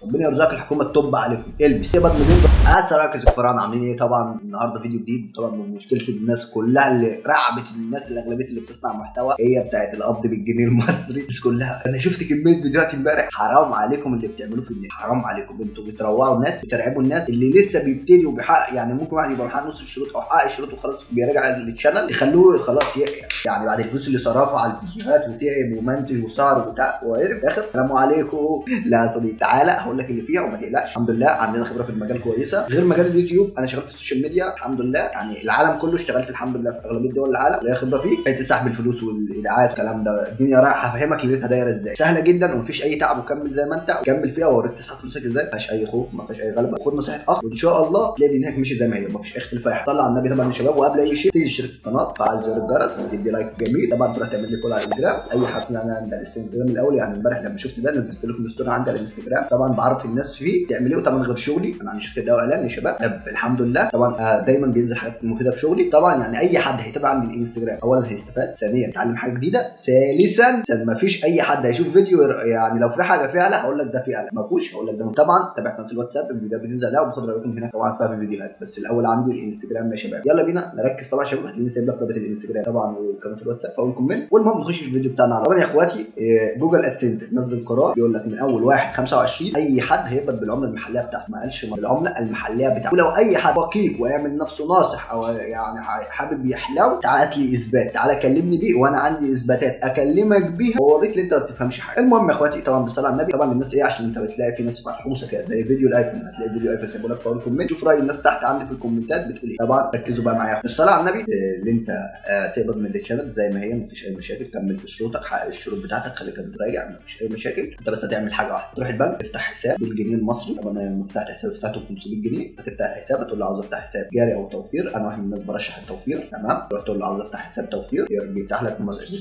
ربنا يرزقك، الحكومة تطب عليكم. البس يقبض مليون دولار. السلام عليكم يا الفراعنه، عاملين ايه؟ طبعا النهارده فيديو جديد. طبعا من مشكلة الناس كلها اللي رعبت الناس، اللي اغلبية اللي بتصنع محتوى هي بتاعت القبض بالجنيه المصري. الناس كلها، انا شفت كمية فيديوهات امبارح، حرام عليكم اللي بتعملوه في النت، حرام عليكم. انتوا بتروعوا الناس، بترعبوا الناس اللي لسه بيبتدي وبيحقق. يعني ممكن واحد يبقى محقق نص الشروط او حقق الشروط وخلاص بيراجع ال channel، يخلوه خلاص يعني بعد الفلوس اللي صرفها على الفيديوهات وتعب ومنتج وسهر وبتاع وعرف في الاخر السلام عليكم. لا يا صديقي، تعالى هقول لك اللي فيها وما تقلقش. الحمد لله عندنا خبره في المجال كويسه، غير مجال اليوتيوب انا شغال في ال social media الحمد لله، يعني العالم كله اشتغلت الحمد لله في اغلبية دول العالم، ليا خبره فيه. حتة سحب الفلوس والايداعات الكلام ده، الدنيا رايحه، هفهمك ليلتها دايرة ازاي، سهلة جدا ومفيش اي تعب، وكمل زي ما انت وكمل فيها واوريك تسحب فلوسك ازاي، ما فيهاش اي خوف، ما فيهاش اي غلبه. خد نصيحة اخ وان شاء الله تلاقي دنيتك مشي زي ما هي، ما فيش اختلاف اي حاجه. صلى على النبي. طبعا يا شباب، وقبل اي شيء تيجي تشترك في القناه، فعل زر الجرس، تدي like جميل، طبعا تروح تعمل لي follow على الانستجرام. اي حد يعني عند الانستجرام الاول، يعني امبارح لما شفت ده نزلت لكم story عندي على الانستجرام، طبعا بعرف الناس فيه تعمل ايه. وطبعا غير شغلي انا عندي شركة دواء اعلان يا شباب الحمد لله، طبعا دايما بينزل حاجات مفيدة في شغلي. طبعا يعني اي حد هيتابع عندي الانستجرام اولا هيستفاد، ثانيا يتعلم حاجة جديده، ثالثا ما فيش اي حد هيشوف فيديو يعني لو في حاجة فيها قلق هقول لك ده في قلق، ما فيهوش هقول لك ده. طبعا تابع قناة الواتساب، الفيديوهات بتنزل عليها وباخد رايكم هناك طبعا فيها في فيديوهات، بس الاول عندي الانستجرام يا شباب. يلا بينا نركز. طبعا يا شباب هتلاقيني سايب لك رابط الانستجرام طبعا وقناة الواتساب في اول comment. والمهم نخش في الفيديو بتاعنا. طبعا يا اخواتي جوجل ادسنس نزل قرار بيقول لك من اول 1/25 اي حد هيقبض بالعملة المحلية بتاعته، ما قالش بالعملة المحلية بتاعته. ولو اي حد دقيق ويعمل نفسه ناصح او يعني حابب يحلو، تعال هات لي اثبات، تعال كلمني بيه وانا عندي اثباتات اكلمك بيها واوريك ان انت ما بتفهمش حاجة. المهم يا اخواتي طبعا بالصلاة على النبي، طبعا للناس ايه، عشان انت بتلاقي في ناس ملحوسه كده زي فيديو الايفون، هتلاقي فيديو الايفون سايبه لك في اول comment، شوف راي الناس تحت عندي في الكومنتات بتقول ايه. طبعا ركزوا بقى معايا بالصلاة على النبي. اللي انت تقبض من ال channel زي ما هي، مفيش اي مشاكل، كمل في شروطك، حقق الشروط بتاعتك، خليك تراجع، مفيش اي مشاكل. انت بس هتعمل حاجة واحدة، تروح البنك تفتح حساب بالجنيه المصري. طبعا انا لما فتحت حساب فتحته ب 500 جنيه، هتفتح الحساب تقول له عاوز افتح حساب جاري او توفير، انا واحد من الناس برشح التوفير، تمام. تروح تقول له عاوز افتح حساب توفير، بيفتح لك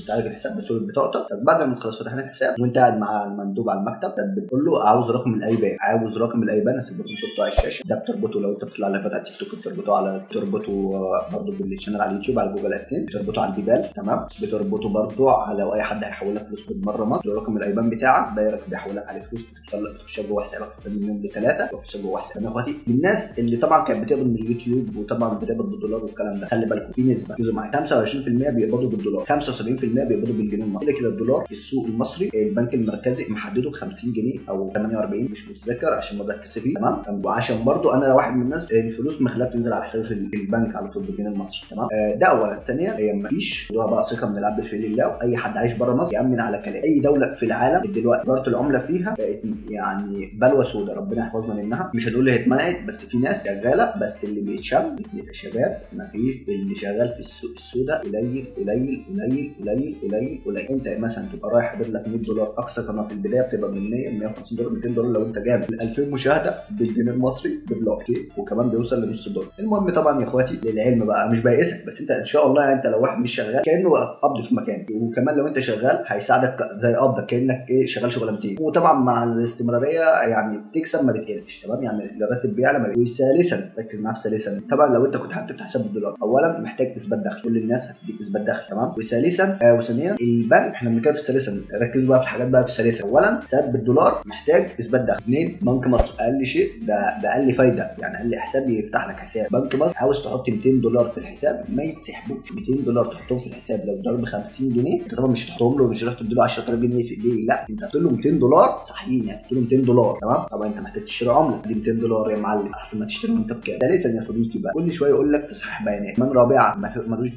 الحساب بصورة بطاقتك. طب بعد ما خلاص فتحنا الحساب وانت قاعد مع المندوب على المكتب، طب بتقول له عاوز رقم ال IBAN، عاوز رقم ال IBAN، هسيب لكم صورته على الشاشة. ده بتربطه لو انت بتطلع لايفات على التيك توك، بتربطه على تربطه برضه بال channel على اليوتيوب على جوجل ادسنس، بتربطه على البيبال، تمام. بتربطه برضه على لو اي حد هيحول لك فلوس من بره مصر، رقم ال IBAN بتاعك direct بيحول لك عليه فلوس، بتوصل بتخش جوه حسابك في من يوم لثلاثة وتخش جوه حسابك. يا اخواتي الناس اللي طبعا كانت بتقبض من اليوتيوب وطبعا بتقبض بالدولار والكلام ده، خلي بالكم في نسبه، ركزوا معايا، 25% بيقبضوا بالدولار، 75% بيقبضوا بالجنيه المصري. كده كده الدولار في السوق المصري البنك المركزي محددة ب 50 جنيه او 48 مش متذكر عشان ما بركزش فيه، تمام. وعشان برضو انا واحد من الناس الفلوس مخليها بتنزل على حسابي في البنك على طول بالجنيه المصري، تمام. ده اولا. ثانيا هي ما فيش موضوع بقى ثقة من العبد في الله، واي حد عايش بره مصر يامن على كلام اي دولة في العالم. دلوقتي تجارة العملة فيها بقت يعني بلوى سوداء، ربنا يحفظنا منها. مش هنقول هي اتمنعت، بس في ناس شغالة، بس اللي بيتشم يا شباب ما فيش. اللي شغال في السوق السوداء قليل قليل قليل قليل قليل قليل. انت مثلا تبقى رايح حاضر لك $100، اقصى قناة في البداية بتبقى من 100 $150 $200 لو انت جامد، 2000 مشاهده بالجنيه المصري بدولار، okay، وكمان بيوصل لنص دولار. المهم طبعا يا اخواتي للعلم بقى مش بيئسك، بس انت ان شاء الله يعني انت لو واحد مش شغال كانه قبض في مكان، وكمان لو انت شغال هيساعدك زي قبضك كانك ايه شغال شغلانتين. وطبعا مع الاستمرارية يعني بتكسب ما بتقلش، تمام، يعني الراتب بيعلى ما بيقلش. وثالثا ركز معايا في ثالثا، طبعا لو انت كنت حابب تفتح حساب بالدولار اولا محتاج اثبات دخل، كل الناس هتديك اثبات دخل، تمام. وثالثا وثانيا البنك، احنا بنتكلم في ثالثا، ركزوا بقى في الحاجات بقى في ثالثا. اولا حساب بالدولار محتاج اثبات دخل، اثنين بنك مصر اقل شيء ده اقل فايده، يعني اقل حساب يفتح لك حساب بنك مصر. عاوز تحط $200 في الحساب ما يسحبوش $200 تحطهم في الحساب، لو الدولار ب 50 جنيه انت طبعا مش هتحطهم له، مش هتروح تديله 10000 جنيه في ايديه، لا انت هتقول له $200 صحيين، يعني تقول له $200، تمام. طبعا انت محتاج تشتري عمله دي $200 يا معلم، احسن ما تشتري وانت بكام. ثالثا يا صديقي بقى كل شوية يقول لك تصحيح بيانات. من رابعا ملوش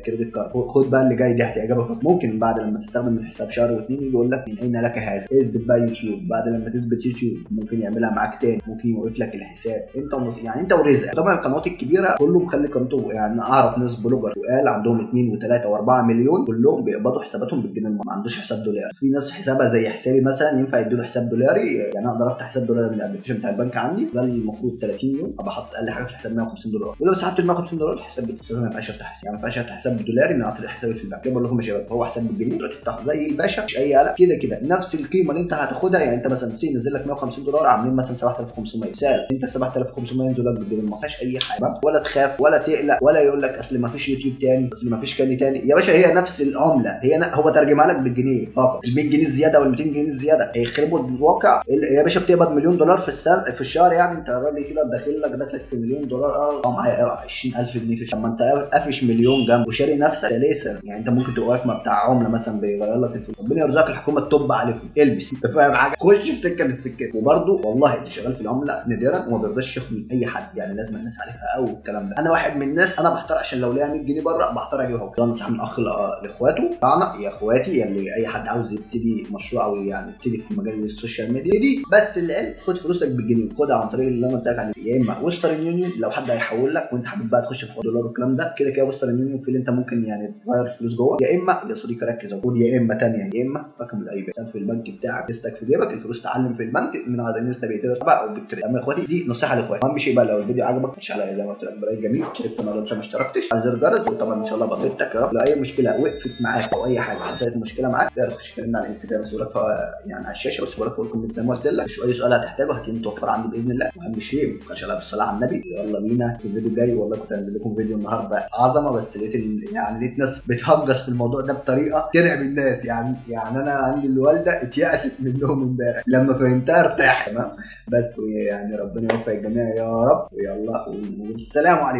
credit card. خد بقى اللي جاي دي هتعجبك، ممكن بعد لما تستخدم الحساب شهر واثنين يجي يقول لك من اين لك هذا، اثبت بقى يوتيوب. بعد لما تثبت يوتيوب ممكن يعملها معاك تاني، ممكن يوقف لك الحساب، انت يعني انت ورزقك. طبعا القنوات الكبيرة كله مخلي قناته، يعني اعرف ناس blogger وقال عندهم 2 و3 و4 مليون كلهم بيقبضوا حساباتهم بالجنيه المصري، ما عندوش حساب دولاري. في ناس حسابها زي حسابي مثلا ينفع يدوا له حساب دولاري، يعني اقدر افتح حساب دولاري من ال application بتاع البنك عندي، ده المفروض 30 يوم ابقى حاطط اقل حاجة في الحساب $150، ولو سحبت ال $150 الحساب بتاعي ما ينفعش افتح حساب، يعني ما ينفعش افتح حساب بالدولاري من عن طريق حسابي في البنك. بقول لكم يا شباب هو حساب بالجنيه تروح تفتحه زي الباشا، مش اي قلق، كده كده نفس القيمة اللي انت هتاخدها. يعني انت مثلا سي نزل لك $150 عاملين مثلا 7500، سعر انت 7500 ينزل لك بالجنيه المصري، ما فيهاش اي حاجة، ولا تخاف ولا تقلق ولا يقول لك اصل ما فيش يوتيوب تاني، اصل ما فيش كاني تاني. يا باشا هي نفس العملة، هي هو ترجمها لك بالجنيه فقط. ال 100 جنيه الزيادة وال 200 جنيه الزيادة هيخربوا الواقع. يا باشا بتقبض مليون دولار في السنة في الشهر، يعني انت راجل كده داخل لك دخلك في مليون دولار، معايا 20000 جنيه في الشهر. ما انت قافش مليون جنب وشاري نفسك لسه، يعني انت ممكن تبقى واقف مع بتاع عمله مثلا بيغير لك الفلوس، ربنا يرزقك، الحكومة تطب عليكم، البس، انت فاهم حاجة، خش في سكة من السكات. وبرده والله اللي شغال في العملة نادرا وما بيرضاش ياخد من اي حد، يعني لازم الناس عارفها قوي الكلام ده. انا واحد من الناس انا بحتار، عشان لو ليا 100 جنيه بره بحتار اجيبها. ده نصيحة من اخ لاخواته طبعا يا اخواتي، اللي اي حد عاوز يبتدي مشروع او يعني يبتدي في مجال ال social media دي، بس العلم خد فلوسك بالجنيه، خدها عن طريق اللي انا قلت لك عليه، يا اما Western Union لو حد هيحول لك وانت حابب بقى تخش في حوار دولار والكلام ده، كده كده Western Union في اللي انت ممكن يعني تغير فلوس جوه، يا اما يا صديقي ركز اقول، يا اما ثانية، يا اما رقم ال IBAN في البنك بتاعك، فلوسك في جيبك، الفلوس تعلم في البنك من على InstaPay تقدر بقى او بال credit. تمام يا اخواتي، دي نصيحة لاخواتي. اهم شيء بقى لو الفيديو عجبك تخش على زي ما قلت لك ب like جميل، شارك القناة لو انت ما اشتركتش، على زر الجرس، وطبعا ان شاء الله بفيدتك يا رب. لو اي مشكلة وقفت معاك او اي حاجة حصلت مشكلة معاك تقدر تخش تكلمنا على الانستجرام، اسيبه لك يعني على الشاشة، واسيبه لك في ال comment زي ما قلت لك. اي سؤال هتحتاجه هتلاقيه متوفر عندي باذن الله. واهم شيء ما تبخلش عليا بالصلاة على النبي. يلا بينا في الفيديو الجاي. والله كنت هنزل لكم فيديو النهارده عظمه، بس لقيت يعني لقيت ناس بتهجص في الموضوع ده بطريقة ترعب الناس، يعني انا عندي الوالدة اتيأست منهم امبارح لما فهمتها ارتاح. تمام، بس يعني ربنا يوفق الجميع يا رب. ويلا والسلام عليكم.